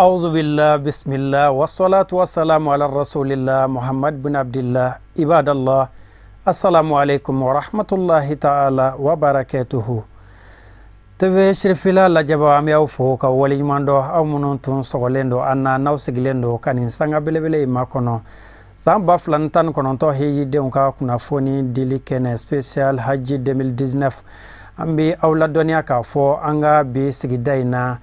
أعوذ بالله بسم الله والصلاة والسلام على رسول الله محمد بن عبد الله عباد الله السلام عليكم ورحمة الله تعالى وبركاته. TV Cherifila lajɛbaa, an bɛ aw fo ka waleɲuman dɔn, aw minnu tun sɔgɔlen don an na, n'aw sigilen don ka nin sanga belebele in makɔnɔ. San 2019 hijidenw ka kunnafoni dili kɛnɛ spécial Hajji 2019, an bɛ aw ladɔnniya k'a fɔ an ka bi sigida in na,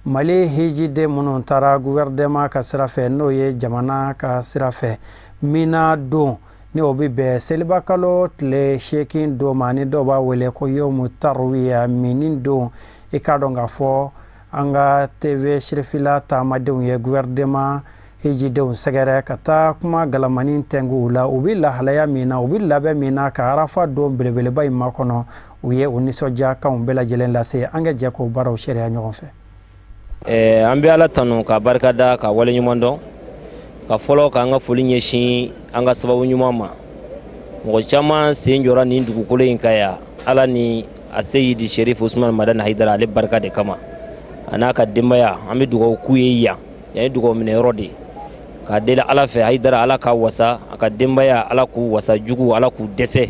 Mali hijiden minnu taara gouvernement ka sira fɛ, n'o ye jamana ka sira fɛ, Mina don ni o bɛ bɛn selibakalo tile 8 don ma, ni dɔw b'a wele ko yomu tarwiya, mini don. I k'a dɔn k'a fɔ an ka TV Cherifila taamadenw ye gouvernement hijidenw sɛgɛrɛ ka taa kuma galamani tɛngu u la, u bɛ lahalaya min na, u bɛ labɛn min na ka Arafa don belebeleba in makɔnɔ. U ye u nisɔndiyakanw bɛɛ lajɛlen lase. An ka jɛ k'o baaraw seereya ɲɔgɔn fɛ. An bɛ Ala tanu ka barika da ka waleɲuman dɔn, ka fɔlɔ k'an ka foli ɲɛsin an ka sababu ɲuman ma. Mɔgɔ caman sen jɔra nin dugukolo in kan yan, Ala ni a Seyidi Sherif Usman Madani Hayidara, ale barika de kama, a n'a ka denbaya. An bɛ dugawu k'u ye yan, yan ye dugawu minɛ yɔrɔ de ye. K'a deli Ala fɛ, Hayidara, Ala k'a wasa, a ka denbaya, Ala k'u wasa jugu, Ala k'u dɛsɛ.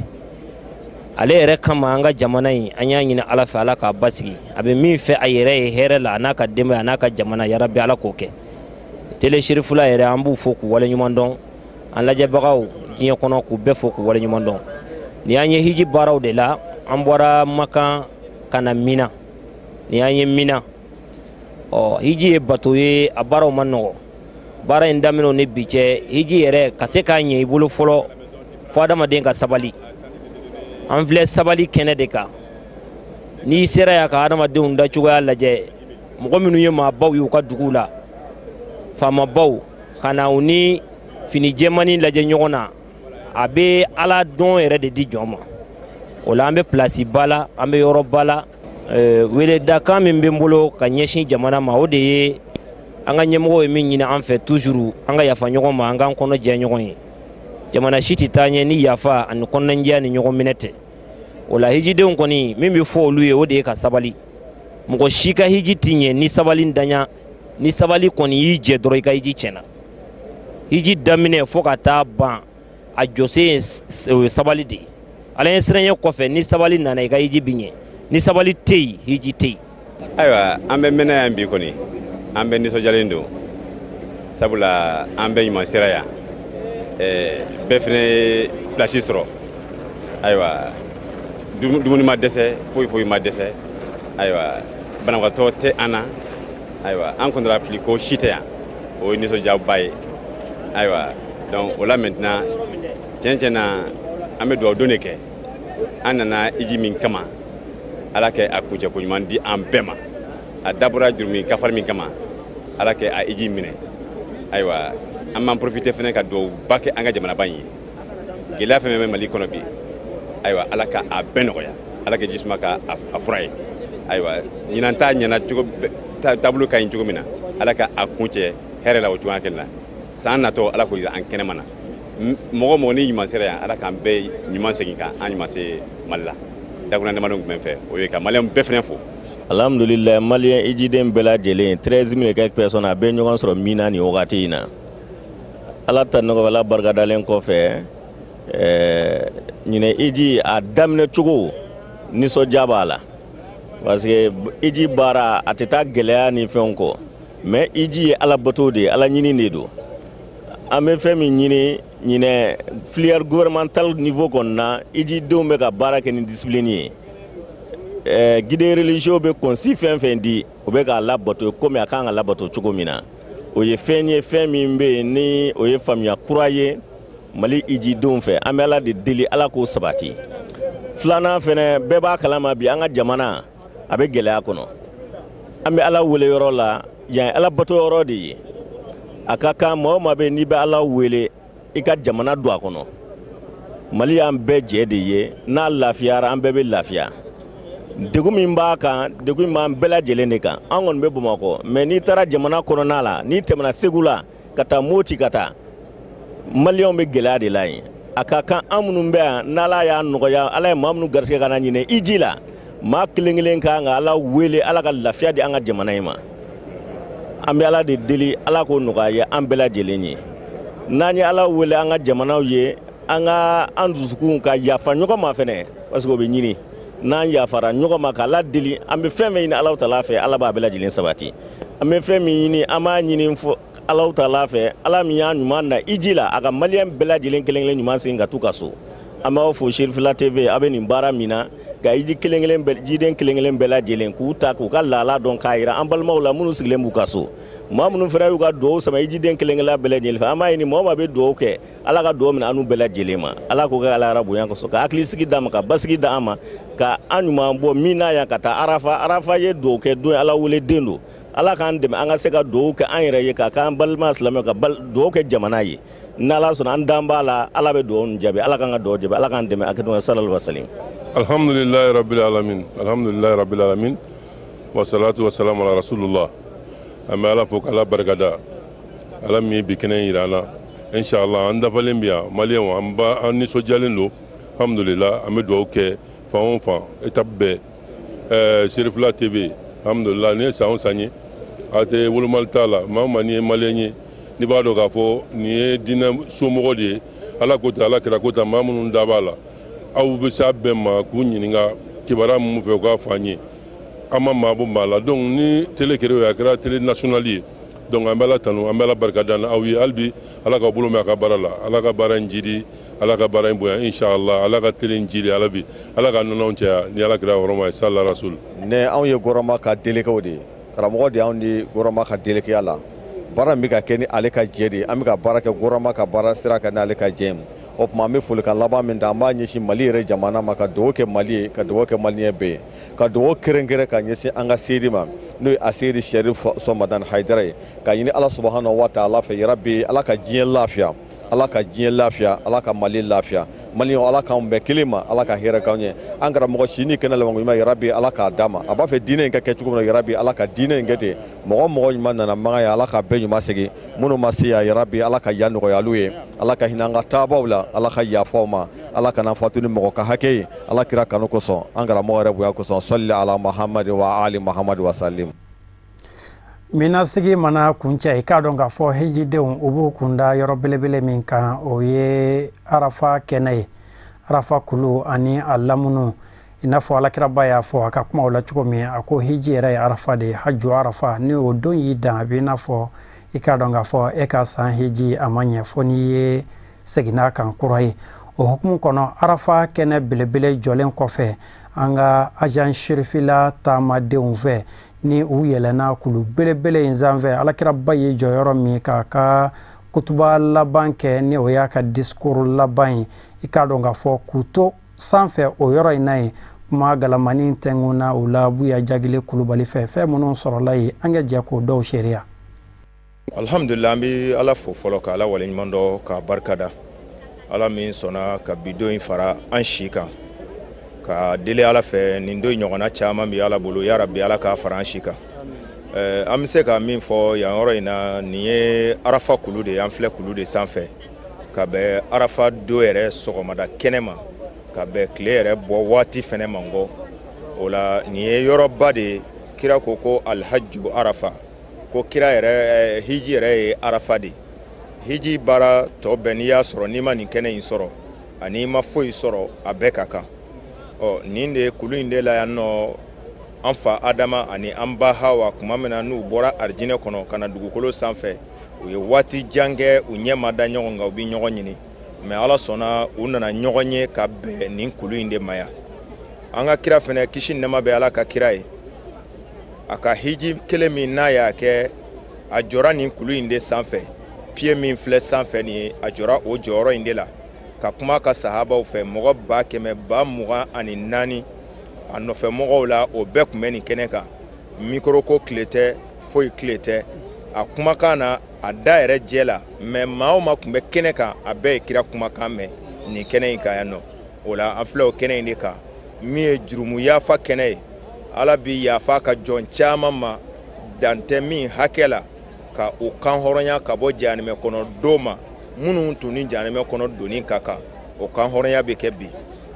Ale yɛrɛ kama an ka jamana in, an y'a ɲini Ala fɛ, Ala k'a basigi. A bɛ min fɛ a yɛrɛ ye hɛrɛ la, a n'a ka denbaya, a n'a ka jamana, yarabi Ala k'o kɛ. Télé Cherifila yɛrɛ, an b'u fo k'u waleɲuman dɔn. An lajɛbagaw diɲɛ kɔnɔ, k'u bɛɛ fo k'u waleɲuman dɔn. Nin y'an ye hiji baaraw de la. An bɔra Makan ka na Mina, nin y'an ye Mina. Ɔ, hiji ye bato ye, a baaraw ma nɔgɔ. Baara in daminɛw ni bi cɛ, hiji yɛrɛ ka se k'a ɲɛ i bolo fɔlɔ, fo adamaden ka sabali. An filɛ sabali kɛnɛ de kan. N'i sera yan ka adamadenw dacogoya lajɛ, mɔgɔ minnu ye maabaw ye u ka duguw la, faamabaw, ka na u ni fini jɛmannin lajɛ ɲɔgɔn na, a bɛ Ala dɔn yɛrɛ de di jɔn ma. O la, an bɛ pilasi ba la, an bɛ yɔrɔ ba la. Weledakan min bɛ n bolo ka ɲɛsin jamana ma, o de ye an ka ɲɛmɔgɔw ye min ɲini an fɛ toujours, an ka yafa ɲɔgɔn ma, an k'an kɔnɔ jɛ ɲɔgɔn ye. Jamana si tɛ taa ɲɛ ni yafa ani kɔnɔnajɛya ni ɲɔgɔn minɛ tɛ. O la, hijidenw kɔni, min bɛ fɔ olu ye, o de ye ka sabali. Mɔgɔ si ka hiji ti ɲɛ ni sabali daɲa. Ni sabali kɔni y'i jɛ dɔrɔn, i ka hiji tiɲɛna. Hiji daminɛ fo ka taa ban, a jɔsen o ye sabali de ye. Ala ɲɛ siranɲɛ kɔfɛ, ni sabali nana, i ka hiji bi ɲɛ. Ni sabali tɛ yen, hiji tɛ yen. Ayiwa, an bɛ mɛnɛ yan bi kɔni, an bɛ nisɔndiyalen don, sabula an bɛɛ ɲuman sera yan, bɛɛ fɛnɛ ye place sɔrɔ. Ayiwa, dumuni ma dɛsɛ, foyi foyi ma dɛsɛ. Ayiwa, banabagatɔ tɛ an na. Ayiwa, an kɔnɔra fili ko si tɛ yan, o ye nisɔndiyaba ye. Ayiwa, donc o la maintenant, tiɲɛ tiɲɛ na, an bɛ dugawu don de kɛ. An nana hiji min kama, Ala kɛ a kuncɛ ko ɲuman di an bɛɛ ma. A dabɔra jurumi kafari min kama, Ala kɛ a hiji minɛ. Ayiwa, an b'an profiter fɛnɛ ka dugawu ba kɛ an ka jamanaba in ye. Gɛlɛya fɛn fɛn bɛ Mali kɔnɔ bi, ayiwa, Ala ka a bɛɛ nɔgɔya, Ala ka jisuma ka a fura ye. Ayiwa, ɲinan ta ɲɛna cogo, taabolo ka ɲi cogo min na, Ala ka a kun cɛ hɛrɛ la o cogoya kelen na. San natɔ, Ala k'o yira an kɛnɛma na. Mɔgɔ mɔgɔ ni ɲuman sera yan, Ala k'an bɛɛ ɲuman segin kan an ɲuman se Mali la. Dakuruɲɛ damadɔ tun bɛ n fɛ, o ye ka Maliyɛn bɛɛ fɛnɛ fo. Alhamdulilayi, Maliyɛn hijiden bɛɛ lajɛlen, 13 000 et quelques personnes, a bɛɛ ɲɔgɔn sɔrɔ Mina nin wagati in na. Ala ta nɔgɔ, Ala barikadalen kɔfɛ, ɲinɛ hiji a daminɛ cogo, nisɔndiya b'a la, parce que hiji baara a tɛ taa gɛlɛya ni fɛnw kɔ, mais hiji ye Ala bato de ye, Ala ɲini de don. An bɛ fɛn min ɲini ɲinɛ, filière gouvernementale niveau kɔni na, hijidenw bɛ ka baara kɛ ni discipline ye. Guide religieux bɛ consigne fɛn fɛn di, u bɛ k'a labato komi a kan ka labato cogo min na. O ye fɛn ye, fɛn min bɛ yen ni o ye faamuya kura ye Mali hijidenw fɛ. An bɛ Ala de deli, Ala k'o sabati. Filanan fɛnɛ, bɛɛ b'a kalama bi, an ka jamana a bɛ gɛlɛya kɔnɔ. An bɛ Ala wele yɔrɔ la yan, Ala bato yɔrɔ de ye. A ka kan maa o maa bɛ yen n'i bɛ Ala wele, i ka jamana don a kɔnɔ. Mali y'an bɛɛ jɛ de ye. N'a lafiyara, an bɛɛ bɛ lafiya. Degun min b'a kan, degun b'an bɛɛ lajɛlen de kan. An kɔni bɛ Bamakɔ, mais n'i taara jamana kɔnɔna la, n'i tɛmɛna Segu la ka taa Moti ka taa, Maliyɛnw bɛ gɛlɛya de la yen. A ka kan an minnu bɛ yan, n'Ala y'a nɔgɔya, Ala ye maa minnu garisɛgɛ ka na ɲinɛ hiji la, maa kelen kelen kan ka Ala wele, Ala ka lafiya di an ka jamana in ma. An bɛ Ala de deli, Ala k'o nɔgɔya ye an bɛɛ lajɛlen ye. N'an ye Ala wele an ka jamanaw ye, an ka an dusukun ka yafa ɲɔgɔn ma fɛnɛ, parce que o bɛ ɲini. N'an yafara ɲɔgɔn ma k'Ala deli, an bɛ fɛn fɛn ɲini Alahu taala fɛ, Ala b'a bɛɛ lajɛlen sabati. An bɛ fɛn min ɲini, an b'a ɲini fɔ Alahu taala fɛ, Ala min y'an ɲuman na hiji la, a ka maliyɛn bɛɛ lajɛlen kelen kelen ɲuman segin ka t'u ka so. An b'aw fo Cherifila TV, a bɛ nin baara min na, ka hiji kelen kelen bɛɛ, jiden kelen kelen bɛɛ lajɛlen k'u ta k'u ka lahala dɔn k'a yira an balimaw la minnu sigilen b'u ka so. Maa minnu fana y'u ka duwawu sama hijiden kelen kelen bɛɛ lajɛlen fɛ, an b'a ɲini mɔgɔ maa bɛ duwawu kɛ, Ala ka duwawu minɛ an n'u bɛɛ lajɛlen ma. Ala k'o kɛ Ala yɛrɛ bonya kosɔn, ka hakilisigi d'an ma, ka basigi d'an ma, ka an ɲuman bɔ min na yan ka taa Arafa. Arafa ye duwawu kɛ don ye, Ala wele den don. Ala k'an dɛmɛ an ka se ka duwawu kɛ an yɛrɛ ye, ka k'an balima silamɛw ka duwawu kɛ jamana ye. N'Ala sɔnna an dan b'a la, Ala bɛ duwawu ninnu jaabi. Ala k'an ka duwawu jaabi, Ala k'an dɛmɛ. A kɛ sallallahu alaihi wa sallam. Alhamdulillahi rabbil alamin, alhamdulillahi rabbil alamin, wa salatu wa salam ala rasulullah. An bɛ Ala fo k'Ala barikada, Ala min ye bi kɛnɛ in yira an na. Inshallah an dafalen bi yan, maliyɛnw an ba an nisɔndiyalen don, alhamdulillah. An bɛ duwawu kɛ fan o fan, étape bɛɛ. Cherifila TV, alhamdulillah, nin ye san o san ye, a tɛ wolomali t'a la. Maa o maa n'i ye maliyɛn ye, n'i b'a dɔn k'a fɔ nin ye diinɛ somɔgɔ de ye, Ala ko ten, Ala kira ko ten, maa minnu da b'a la, aw bɛ s'a bɛɛ ma k'u ɲininka kibaruya min fɛ u k'a fɔ an ye. An ma maa bɔ maa la. Donc ni télé kɛra o ye, a kɛra télé nationale ye. Donc an bɛ Ala tanu, an bɛ Ala barika da aw ye hali bi. Ala k'aw bolo mɛn a ka baara la, Ala ka baara in jidi, Ala ka baara in bonya, inshallah. Ala ka télé in jidi, Ala bi Ala ka nɔnɔw caya ni Ala kira hɔrɔma ye, sallallahu rasul. Ne anw ye gouvernement ka délégué de ye, karamɔgɔ de y'anw di gouvernement ka délégué la. Baara min bɛ ka kɛ ni ale ka jɛ de ye, an bɛ ka baara kɛ gouvernement ka baara sira kan n'ale ka jɛ ye. O tuma an bɛ folikan laban min ta, an b'a ɲɛsin Mali yɛrɛ jamana ma, ka dugawu kɛ Mali ye, ka dugawu kɛ maliyɛn bɛɛ ye, ka dugawu kɛrɛnkɛrɛn ka ɲɛsin an ka seyidi ma, n'o ye Aseyidi Sɛrifu Sɔmadan Hayidara ye, ka ɲini Ala subahana wa taala fɛ yarabi Ala ka diɲɛ lafiya, Ala ka diɲɛ lafiya, Ala ka Mali lafiya. Maliyɛnw Ala k'anw bɛn kelen ma, Ala ka hɛrɛ k'anw ye. An karamɔgɔ si ni kɛnɛ labanko ɲuman yarabi Ala k'a d'a ma. A b'a fɛ diinɛ in ka kɛ cogo min na, yarabi Ala ka diinɛ in kɛ ten. Mɔgɔ mɔgɔ ɲuman nana Makan yan, Ala ka bɛɛ ɲuman segin. Minnu ma se yan, yarabi Ala ka yan nɔgɔya olu ye. Ala ka hinɛ an ka taabaw la, Ala ka yafa u ma, Ala kana fatu ni mɔgɔ ka hakɛ ye, Ala kira kanu kosɔn, an karamɔgɔ yɛrɛ bonya kosɔn. Sɔli ala Muhamadi wa ali Muhamadi wa salim. Minasigi mana kuncɛ, i k'a dɔn k'a fɔ hijidenw u b'u kunda yɔrɔ belebele min kan, o ye Arafa kɛnɛ ye, Arafa kulu ani a lamunu. I n'a fɔ alakiraba y'a fɔ a ka kumaw la cogo min, a ko hiji yɛrɛ ye Arafa de ye, haju Arafa. Ni o don y'i dan, a b'i n'a fɔ i k'a dɔn k'a fɔ e ka san hiji a ma ɲɛ fo n'i ye seginna kan kura ye. O hukumu kɔnɔ, Arafa kɛnɛ belebele jɔlen kɔfɛ, an ka agent Cherifila taamadenw fɛ, ni u yɛlɛnna kulu belebele in sanfɛ, alakiraba ye jɔyɔrɔ min k'a ka kutuba laban kɛ, ni o y'a ka discours laban ye, i k'a dɔn k'a fɔ k'u to sanfɛ o yɔrɔ in na yen, kuma galamani tɛnkunna u la Buya Jagile Kulubali fɛ. Fɛn minnu sɔrɔla yen, an ka jɛ k'o dɔw seereya. Alhamdulillah, an bɛ Ala fo fɔlɔ, ka Ala waleɲuman dɔn, ka barika da Ala min sɔnna ka bi don in fara an si kan, ka deli Ala fɛ nin don in ɲɔgɔnna caman bɛ Ala bolo, ya Rabbi Ala k'a fara an si kan. An bɛ se ka min fɔ yan yɔrɔ in na, nin ye Arafa kulu de ye, an filɛ kulu de sanfɛ ka bɛn Arafa don yɛrɛ sɔgɔmada kɛnɛ ma, ka bɛn tile yɛrɛ bɔ waati fɛnɛ ma ngɔ. O la nin ye yɔrɔba de ye. Kira ko ko alhajju Arafa, ko kira yɛrɛ hiji yɛrɛ ye Arafa de ye. Hiji baara tɔ bɛɛ n'i y'a sɔrɔ, n'i ma nin kɛnɛ in sɔrɔ ani i ma foyi sɔrɔ, a bɛɛ ka kan. Ɔ nin de kulu in de la yan nɔ, an fa Adama ani an ba Hawa, tuma min na n'u bɔra arijinɛ kɔnɔ ka na dugukolo sanfɛ, u ye waati jan kɛ u ɲɛ ma da ɲɔgɔn kan, u bɛ ɲɔgɔn ɲini, mɛ Ala sɔnna u nana ɲɔgɔn ye ka bɛn nin kulu in de ma yan. An ka kira fɛnɛ, kisi ni nɛɛma bɛ Ala ka kira ye, a ka hiji kelen min n'a y'a kɛ, a jɔra nin kulu in de sanfɛ, pied min filɛ sanfɛ nin ye, a jɔra o jɔyɔrɔ in de la ka kuma ka sahabaw fɛ, mɔgɔ 124,000 a nɔfɛ mɔgɔw la, o bɛɛ tun bɛ nin kɛnɛ kan. Mikoro ko tile tɛ, foyi tile tɛ, a kumakan na a da yɛrɛ jɛ la, mɛ maa o maa tun bɛ kɛnɛ kan, a bɛɛ ye kira kumakan mɛn nin kɛnɛ in kan yan nɔ. O la an filɛ o kɛnɛ in de kan, min ye jurumu yafa kɛnɛ ye. Ala bi yafa ka jɔn caman ma, dan tɛ min hakɛ la, ka o kan hɔrɔnya ka bɔ jahanamɛ kɔnɔ don ma, minnu tun ni jahanamɛ kɔnɔ donni ka kan, o kan hɔrɔnya bɛ kɛ bi.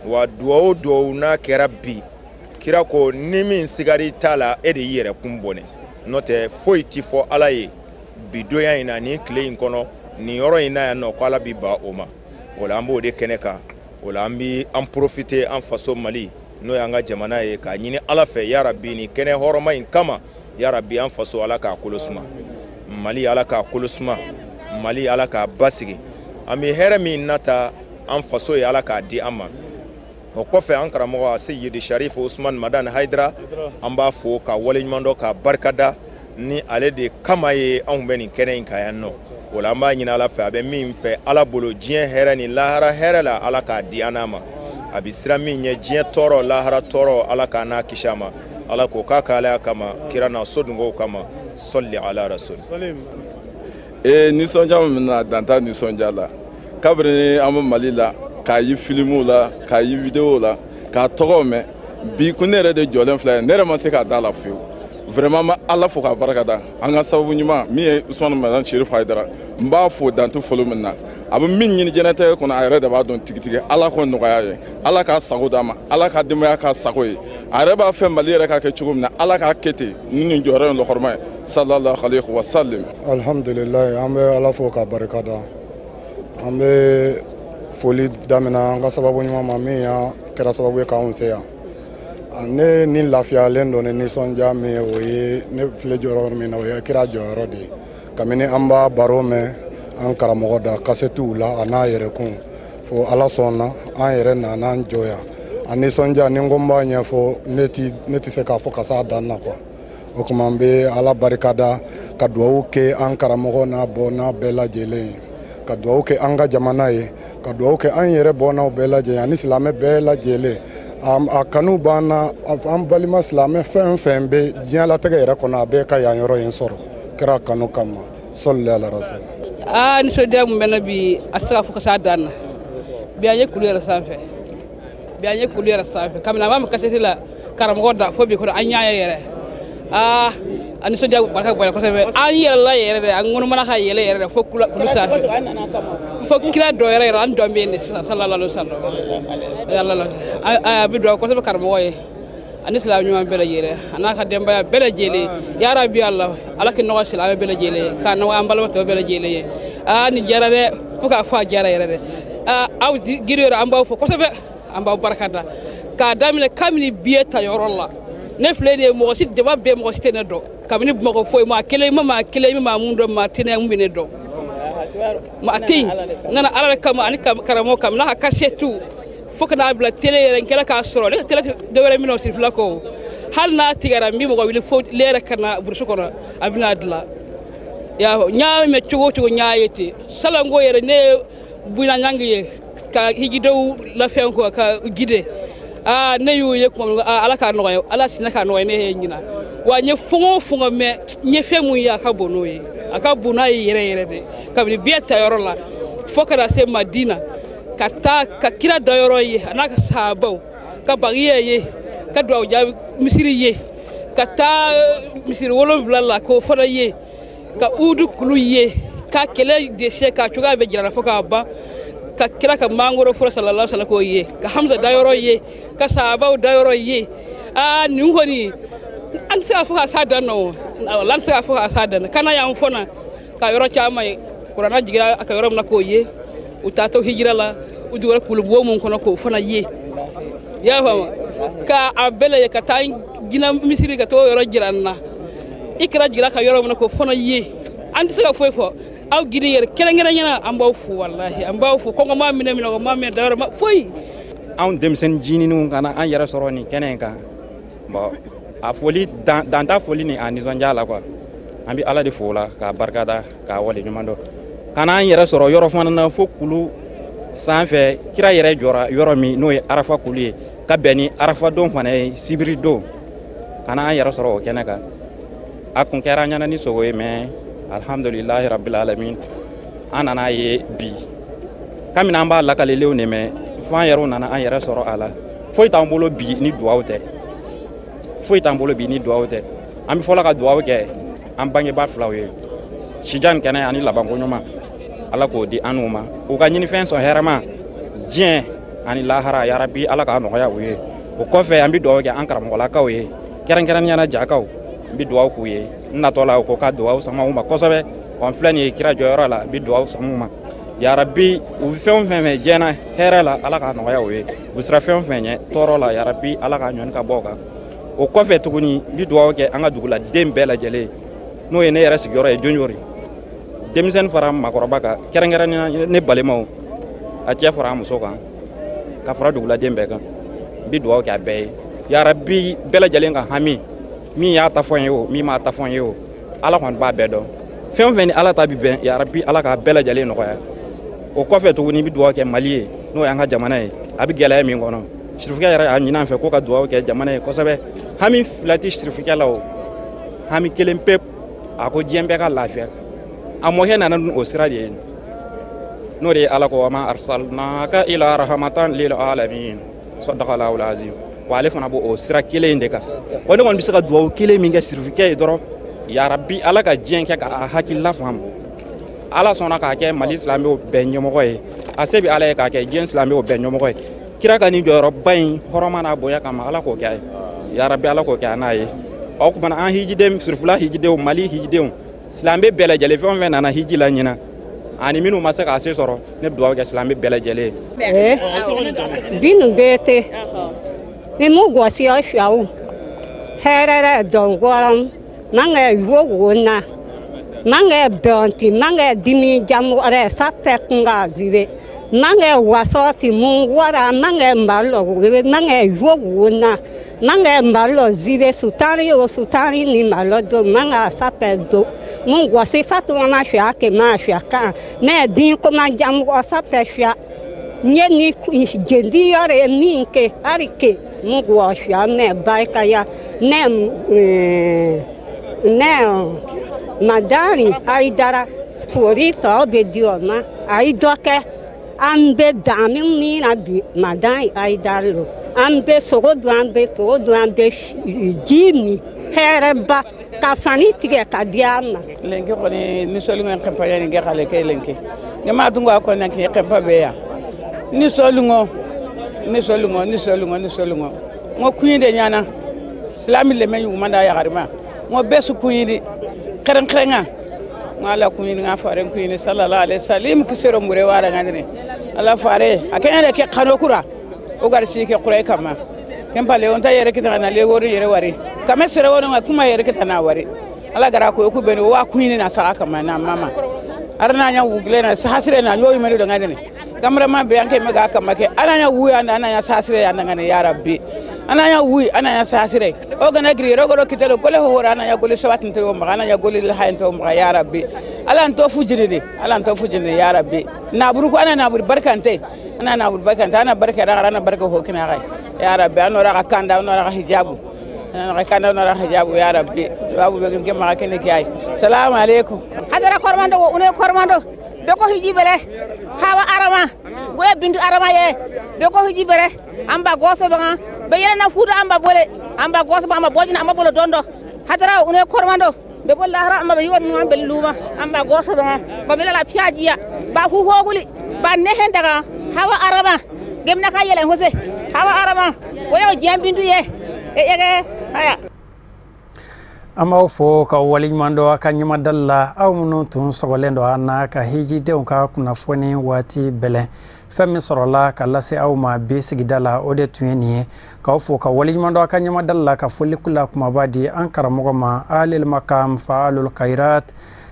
Wa duwawu o duwawu n'a kɛra bi, kira ko ni min sigari t'a la, e de y'i yɛrɛ kun bɔnɛ. N'o tɛ foyi ti fɔ Ala ye bi donya in na, nin tile in kɔnɔ, nin yɔrɔ in na yan nɔ, ko Ala bi ban o ma. O la an b'o de kɛnɛ kan. O la an bi an profiter an faso Mali, n'o y'an ka jamana ye, k'a ɲini Ala fɛ, yarabi, nin kɛnɛ hɔrɔma in kama, yarabi, an faso, Ala k'a kolo suma. Mali, Ala k'a kolo suma. Mali, Ala k'a basigi. An bɛ hɛrɛ min nata an faso ye, Ala k'a di an ma. O kɔfɛ, an karamɔgɔ Seyidi Sharif Usman Madani Hayidara, an b'a fo ka waleɲuman dɔn, k'a barikada. Ni ale de kama ye anw bɛ nin kɛnɛ in kan yan nɔ. O la an b'a ɲini Ala fɛ, a bɛ min fɛ Ala bolo diɲɛ hɛrɛ ni lahara hɛrɛ la, Ala k'a di an n'a ma. A bɛ siran min ɲɛ diɲɛ tɔɔrɔ, lahara tɔɔrɔ, Ala k'a n'a kisi a ma. Ala k'o k'a k'Ala kama, kira n'a sodenw kama. Sɔli ala rasul. Ee, nisɔndiya min na, dan t'a nisɔndiya la. Kabini an bɛ Mali la, k'a ye filimuw la, k'a ye videow la, k'a tɔgɔ mɛn, bi ko ne yɛrɛ de jɔlen filɛ ye, ne yɛrɛ ma se k'a da la fiyewu. Vraiment, n bɛ Ala fo k'a barika da. An ka sababu ɲuman min ye Usumani Madani Sherif Hayidara, n b'a fo dantu foli min na. A bɛ min ɲini diɲɛlatigɛ kɔnɔ, a yɛrɛ de b'a dɔn tigitigi. Ala k'o nɔgɔya ye, Ala k'a sago d'a ma, Ala ka denbaya k'a sago ye. A yɛrɛ b'a fɛ Mali yɛrɛ ka kɛ cogo min na, Ala k'a kɛ ten ni nin jɔyɔrɔ in lɔkɔrɔma ye. Sallallahu alayhi wa sallam. Alhamdulilayi, an bɛ Ala fo k'a barika da. An bɛ foli daminɛ an ka sababu ɲuman ma min y'an kɛra sababu ye k'anw se yan. Ne ni lafiyalen don ni nisɔndiya min ye, o ye ne filɛ jɔyɔrɔ min na, o ye kira jɔyɔrɔ de ye. Kabini an b'a baro mɛn an karamɔgɔ da kasɛtiw la, a n'a yɛrɛkun fo Ala sɔnna an yɛrɛ nana an jɔ yan. A nisɔndiya, ni n ko n b'a ɲɛfɔ, ne tɛ se k'a fɔ ka s'a dan na quoi. O tuma an bɛ Ala barikada, ka dugawu kɛ an karamɔgɔ n'a bɔ n'a bɛɛ lajɛlen ye, ka dugawu kɛ an ka jamana ye, ka dugawu kɛ an yɛrɛ bɔnnaw bɛɛ lajɛlen ani silamɛ bɛɛ lajɛlen. A kanu b'an na, an balima silamɛ fɛn fɛn bɛ diɲɛlatigɛ yɛrɛ kɔnɔ, a bɛɛ ka yan yɔrɔ in sɔrɔ kira kanu kama. Sɔli ala rasul. Aa, nisɔndiya mun bɛ na bi, a tɛ se ka fɔ ka s'a dan na. Bi an ye kulu yɛrɛ sanfɛ, bi an ye kulu yɛrɛ sanfɛ. Kabini an b'a mɛn kasɛti la karamɔgɔ da fo bi kɔnɔ, an y'a ye yɛrɛ. Aa, a nisɔndiya barika bonya kosɛbɛ. An yɛlɛla yɛrɛ de, an ŋunumana ka yɛlɛ yɛrɛ de fo kulu sanfɛ, fo kira dɔ yɛrɛ yɛrɛ, an dɔn bɛ yen de sisan. Sallallahu alaihi wasallam. A bɛ dugawu kosɛbɛ karamɔgɔ ye ani silamɛ ɲuman bɛɛ lajɛlen, a n'a ka denbaya bɛɛ lajɛlen. Yarabi Ala, Ala k'i nɔgɔ silamɛ bɛɛ lajɛlen ye, k'a nɔgɔ an balima tɔw bɛɛ lajɛlen ye. Aa, nin diyara dɛ, fo k'a fɔ a diyara yɛrɛ dɛ. Aa, aw giri yɛrɛ, an b'aw fo kosɛbɛ, an b'aw barika da. K'a daminɛ kabini biye ta yɔrɔ la, ne filɛ nin ye, mɔgɔ si jama bɛɛ, mɔgɔ si tɛ ne dɔn. Kabini Bamakɔ foyi, maa kelen ma, maa kelen maa mun dɔn, maa tɛ ne mun bɛ ne dɔn, maa tɛ yen. N nana Ala de kama ani karamɔgɔ kama n'a ka kasɛtiw, fo ka n'a bila tele yɛrɛ, n kɛla k'a sɔrɔ ne ka tele dɔ wɛrɛ minɛ o sirifila kɔ. Hali n'a tigɛra, n bɛ mɔgɔ wele fo le yɛrɛ ka na burusi kɔnɔ, a bɛna dilan. Y'a n y'a mɛn cogo o cogo, n y'a ye ten. Salanko yɛrɛ, ne ye Buna Ɲangi ye ka hijidenw lafɛn kɔ ka gide. Aa, ne y'o ye tuma min, Ala k'a nɔgɔya, Ala sinna k'a nɔgɔya ne ye ɲina. Wa n ye fɛn o fɛn mɛn, n ye fɛn mun ye, a ka bon n'o ye, a ka bon n'a ye yɛrɛ yɛrɛ de. Kabini biɲɛ ta yɔrɔ la fo ka na se Madina, ka taa ka kira dayɔrɔ ye, a n'a ka sahabaw ka bagiya ye, ka duwawu jaabi misiri ye, ka taa misiri 7 la k'o fana ye, ka udu kulu ye, ka kɛlɛ dɛsɛ k'a cogoya bɛɛ jira fo k'a ban, ka kira ka mangoro fɔlɔ sallallahu alaihi wasallam k'o ye, ka Hamza dayɔrɔ ye, ka sahabaw dayɔrɔ ye. Aa, nin kɔni an tɛ se k'a fɔ ka s'a dan na o, an tɛ se k'a fɔ ka s'a dan na. Kana y'an fɔna ka yɔrɔ caman ye, kuranna jiginna a ka yɔrɔ min na k'o ye, u taatɔ hijira la, u dugura kulubo mun kɔnɔ k'o fana ye. I y'a faamu, ka a bɛɛ lajɛ, ka taa jinɛ misiri ka t'o yɔrɔ jira n na, i kɛra jira ka yɔrɔ min na k'o fana ye. An tɛ se ka foyi fɔ aw gidi yɛrɛ kɛrɛnkɛrɛnnenya, an b'aw fo, walahi an b'aw fo. Kɔngɔ ma minɛ, minɛ ma minɛ, dayɔrɔ ma foyi. Anw denmisɛnnin jininw kana an yɛrɛ sɔrɔ nin kɛnɛ in kan. Bon, a foli dan t'a foli ni a nisɔndiya la quoi. An bɛ Ala de fo la, k'a barikada, k'a wale ɲuman dɔn. Kana an yɛrɛ sɔrɔ yɔrɔ fana na fo kulu sanfɛ, kira yɛrɛ jɔra yɔrɔ min, n'o ye Arafa kulu ye, ka bɛn ni Arafa don fana ye, sibiri don. Kana an yɛrɛ sɔrɔ o kɛnɛ kan. A kun kɛra an ɲɛna ni sogo ye, mais alhamdulilahi rabbil alamin, an nana ye bi. Kabini an b'a lakalelenw de mɛn, fo an yɛrɛw nana an yɛrɛ sɔrɔ a la. Foyi t'an bolo bi ni duwawu tɛ, foyi t'an bolo bi ni duwawu tɛ. An bɛ fɔlɔ ka duwawu kɛ an bangebaa filaw ye, sijan kɛnɛ ani labanko ɲuman, Ala k'o di an n'u ma. U ka ɲinifɛn sɔn hɛrɛma diɲɛ ani lahara, yarabi Ala k'a nɔgɔya u ye. O kɔfɛ, an bɛ duwawu kɛ an karamɔgɔlakaw ye, kɛrɛnkɛrɛnnenya la jakaw. N bɛ dugawu k'u ye. N natɔ la u ko ka dugawu sama u ma kosɛbɛ. Wa n filɛ nin ye kira jɔyɔrɔ la, n bɛ dugawu sama u ma. Yarabi u bɛ fɛn o fɛn fɛ diɲɛ na hɛrɛ la, Ala k'a nɔgɔya u ye. U bɛ siran fɛn o fɛn ɲɛ tɔɔrɔ la, yarabi Ala k'a ɲɔni ka bɔ o kan. O kɔfɛ tuguni n bɛ dugawu kɛ an ka duguladen bɛɛ lajɛlen n'o ye ne yɛrɛ sigiyɔrɔ ye Jonjori. Denmisɛnnin fara maakɔrɔba kan, kɛrɛnkɛrɛnnenya ne balimaw, a cɛ fara a muso kan, ka fara duguladen bɛɛ kan. N bɛ dugawu kɛ a bɛɛ ye. Yarabi bɛɛ lajɛlen ka hami, min y'a ta fɔ n ye o, min m'a ta fɔ n ye o, Ala kɔni b'a bɛɛ dɔn. Fɛn o fɛn ni Ala ta bɛ bɛn, yarabi Ala k'a bɛɛ lajɛlen nɔgɔya. O kɔfɛ tuguni n bɛ dugawu kɛ Mali ye, n'o y'an ka jamana ye, a bɛ gɛlɛya min kɔnɔ. Sirifukɛ yɛrɛ y'a ɲini an fɛ ko ka dugawu kɛ jamana ye kosɛbɛ. Hami fila tɛ sirifukɛ la o, hami kelen pe, a ko diɲɛ bɛɛ ka lafiya. A mɔkɛ nana o sira de ye, n'o de ye Ala ko wa ma arsalnaka ila rahmatan lil alamin sadaqallahu alazim. Wa ale fana b'o sira kelen in de kan. Wa ne kɔni bɛ se ka dugawu kelen min kɛ sirifukɛ ye dɔrɔn, yarabi Ala ka diɲɛ kɛ k'a hakilila faamu. Ala sɔnna k'a kɛ Mali silamɛw bɛɛ ɲɛmɔgɔ ye, a se bɛ Ala ye k'a kɛ diɲɛ silamɛw bɛɛ ɲɛmɔgɔ ye. Kira ka nin jɔyɔrɔba in hɔrɔma n'a bonya kama, Ala k'o kɛ a ye. Yarabi Ala k'o kɛ a n'a ye. O tuma an hijiden, sirifula hijidenw, Mali hijidenw, silamɛ bɛɛ lajɛlen fɛn o fɛn nana hiji la ɲinan, ani minnu ma se k'a se sɔrɔ, ne bɛ dugawu kɛ silamɛ bɛɛ lajɛlen ye. Binu bete ni mu gosi o fiawu herere dongoram manga yogo na manga bonti manga dimi jamu are sape kunga zive manga wasoti mungwara manga mbalo manga yogo na manga mbalo zive sutani o sutani ni malo do manga sape do mungwasi fatu ma fia ke ma fia ka me din ko ma jamu o sape fia nye ni jendi yore minke arike mungwasi me baika ya ne ne madani aidara forito obedioma aidoke ambe dami mi na bi madani aidaro ambe sogodo ambe todo ambe jimi hereba ka fani tige ka diama lenke koni ni solingo en kampanya ni ngale ke lenke ngama tungo ko nan ke kampa be ya ni solingo ni solingo ni solingo ni solingo ngo kuinde nyana lami le men yumanda ya garima ngo besu kuindi keren kerenga ngala kuindi nga fare kuindi sallallahu alaihi wasallam kisero mure wara ngandine ala fare akenya ke khano kura o gar si ke kurai kama kempale on ta yere kitana le wori yere wari kame sere wono nga kuma yere kitana wari ala gara ko ku beni wa kuindi na saka kama na mama arna nya wugle na sasire na nyoyi meni do ngandine kamera be anke mega kama ke ananya wuya na ananya sasire ya ngane ya rabbi ananya wuyi ananya sasire o gana gri rogo ro kitelo gole ho ananya gole sawatinte o ma ananya gole la hayante o ma ya rabbi ala anto fujini de ala anto fujini ya rabbi naburu ko ana naburu barkante ana naburu barkante ana barka ra ana barka ho kina ga ya rabbi anora ka kanda anora ka hijabu ana ka kanda anora hijabu ya rabbi babu be ke ma kene ki ay salamu alaikum hadara kormando o une kormando be ko hijibele hawa arama goya bindu arama ye be ko hijibere amba goso banga be yele na fuuta amba bole amba goso ba amba bojina amba bolo dondo hadara une kormando be bol lahara amba be yon ngam be luma amba goso banga ba be la piajiya ba hu hoguli ba nehen daga hawa arama gemna ka yele hose hawa arama goya jam bindu ye e yege haya an b'aw fo ka waleɲuman dɔn a ka ɲumadali la aw minnu tun sɔgɔlen don an na ka hijidenw ka kunnafoni waati bɛlɛn fɛn min sɔrɔla ka lase aw ma bi sigida la o de tun ye nin ye k'aw fo ka waleɲuman dɔn a ka ɲumadali la ka foli la kumaba di an karamɔgɔ ma alil makam faalul kairat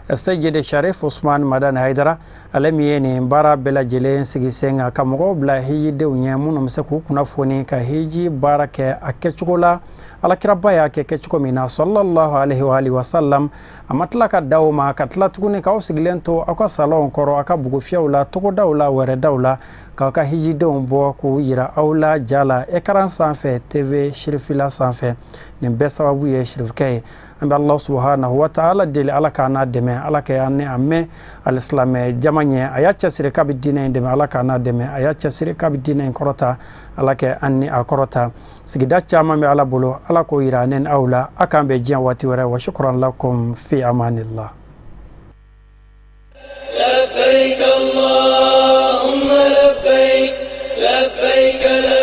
Seyid Sharif Usman Madani Haidara ale min ye nin baara bɛɛ lajɛlen sigi sen kan ka mɔgɔw bila hijidenw ɲɛ minnu bɛ se k'u kunnafoni ka hiji baara kɛ a kɛcogo la alakiraba y'a kɛ kɛcogo min na sallallahu alaihi wa alihi wa sallam a ma tila ka da o ma ka tila tuguni k'aw sigilen to aw ka salɔnw kɔrɔ aw ka bugufiyɛw la togodaw la wɛrɛdaw la k'aw ka hijidenw bɔ k'u yira aw la ja la écran sanfɛ TV Sirifila sanfɛ nin bɛɛ sababu ye sirifukɛ ye an bɛ Allah subhanahu wa ta'ala deli ala k'an n'a dɛmɛ ala ka an ni a mɛn alisilamɛ jama ɲɛ a y'a cɛsiri k'a bɛ diinɛ in dɛmɛ ala k'an n'a dɛmɛ a y'a cɛsiri k'a bɛ diinɛ in kɔrɔta ala ka an ni a kɔrɔta sigida caman bɛ ala bolo ala k'o yira ne ni aw la a k'an bɛn diɲɛ waati wɛrɛ wa shukran lakum fi amanillah. لبيك اللهم لبيك لبيك.